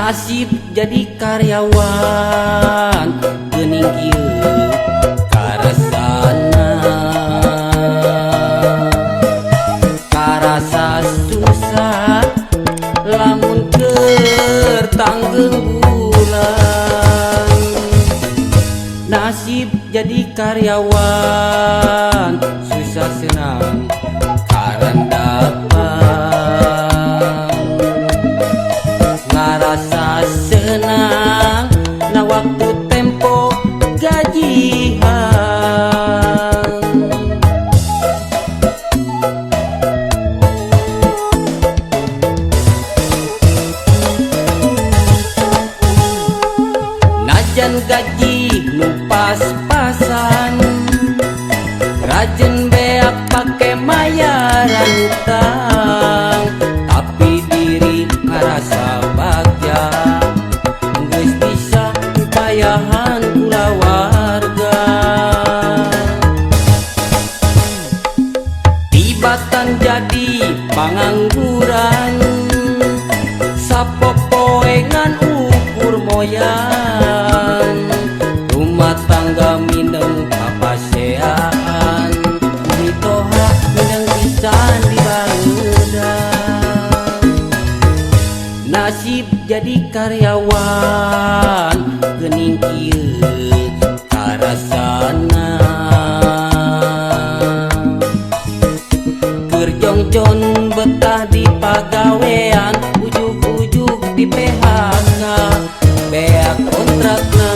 Nasib jadi karyawan geuning kieu karasana, karasa susah lamun keur tanggeung bulan. Nasib jadi karyawan susah senang karandapan, ngarasa senang na waktu tempo gajian. Najan gaji nu pas-pasan, rajin beak pake mayaran utang, tapi diri ngarasa bagja geus bisa dipayahan kulawarga. Tibatan jadi pangangguran, sapopoe ngan ukur moyan, rumah tangga mineng papasean, mitoha mineng pisan dibarudan. Nasib jadi karyawan geuning kieu karasana, keur jongjon betah di pagawean, ujug-ujug di PHK beak kontrakna.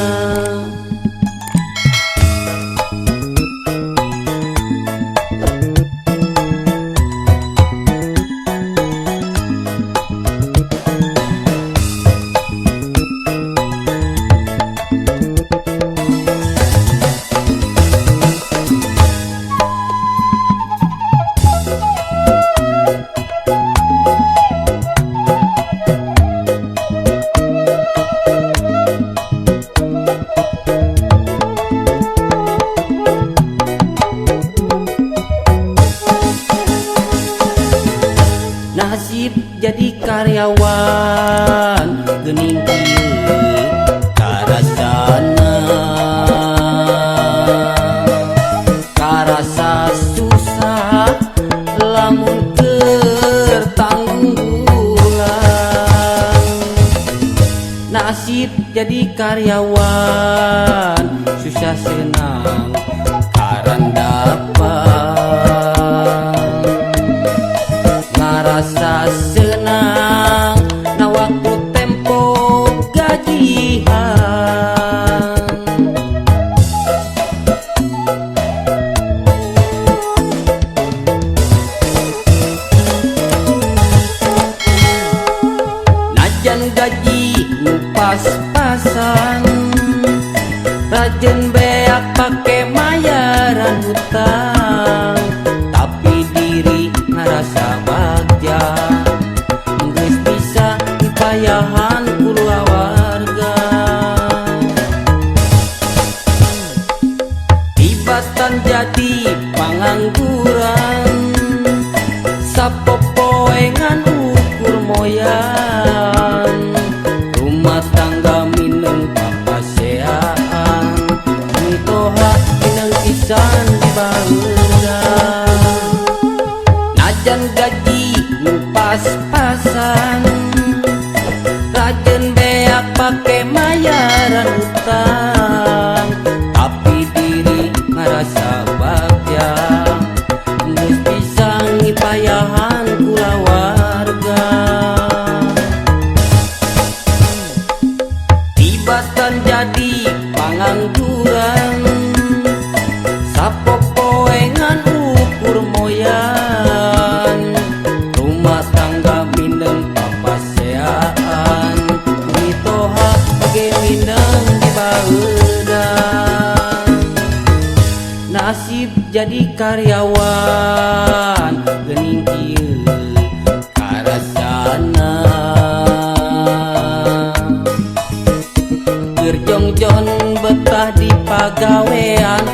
Nasib jadi karyawan geuning kieu karasana, karasa susah lamun keur tanggung bulan. Nasib jadi karyawan susah senang karandapan, ngarasa senang na waktu tempo gajian. Najan gaji nu pas-pasan, rajin beak pake mayaran hutang, tapi diri ngarasa bagja geus bisa dipayahan kulawarga. Tibatan jadi pangangguran, sapopoe ngan ukur moyan, rumah tangga mineng papasean, mitoha mineng pisan dibarudan. Najan gaji nu pas-pasan, rajin beak pake mayaran utang, tapi diri ngarasa bagja geus bisa ngipayahan kulawarga. Tibatan jadi pangangguran, sapopoe ngan ukur moyan, rumah tangga mineng papasean, mitoha oge mineng dibaeudan. Nasib jadi karyawan geuning kieu karasana, keur jongjon betah di pagawean.